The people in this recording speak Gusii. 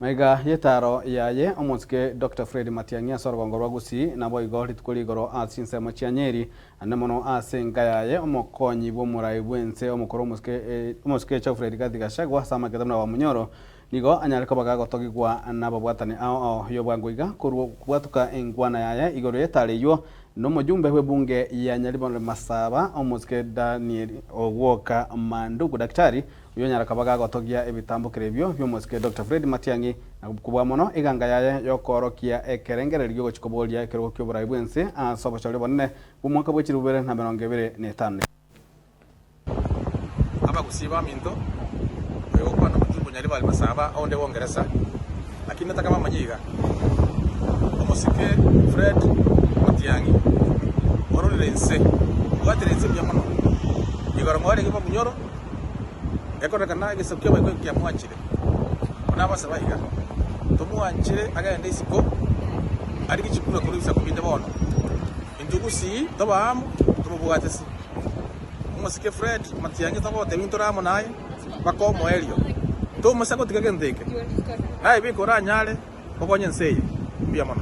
Magega y'etaaro yaye, omosike Doctor Fred Matiang'i ase orogongo rwa Gusii, naboigo rituko rigoro ase chinsemo chia Nyeri, ande mono ase enka yaye, omokonyi bw'omorai bw'ense omokoro omosike omosike Geoffrey Rigathi Gachagua ase amaketa buna Wamunyoro, nigo anyare koba gagotogigwa nababwatani ao ao y'obwango iga korwa kobwatuka enkwana yaye igoro y'etaaro eyio nomojumbe bw'ebunge ya Nyaribari Masaba omosike Daniel Ogwoka Manduku Daktari Oyio onyare koba gagotogia ebitambokero ebio bi'omosike Doctor Fred Matiang'i na kobua mono eganga yaye y'okoorokia ekerengererio gi'ogochia koboria ekerogo ki'oborai bw'ense ase obochori obonene bw'omwaka bwe chilifu bibere na emerongo ebere na etano. Abagusii baminto, oyogokwana omojumbe Nyaribari Masaba onde bw'Ongeresa, lakini nataka bamanye iga, omosike Fred Matiang'i ororire inse, obwatire inse buya mono, igoro mwarenge Bamunyoro, Ekororekana egesaku ki'abaikwa kiamwanchire, buna abasaba iga, Tomwanchire agende isiko, arigie chikura korwa ebisaku binde bono. Intwe gusii toba amo, tomobwate se. Omosike Fred Matiang'i togotebia intore amo naye mpaka omoerio. Tomoisa gotiga gento eke. Naye bika oranyare gokonya ense eye. Mbuya mono.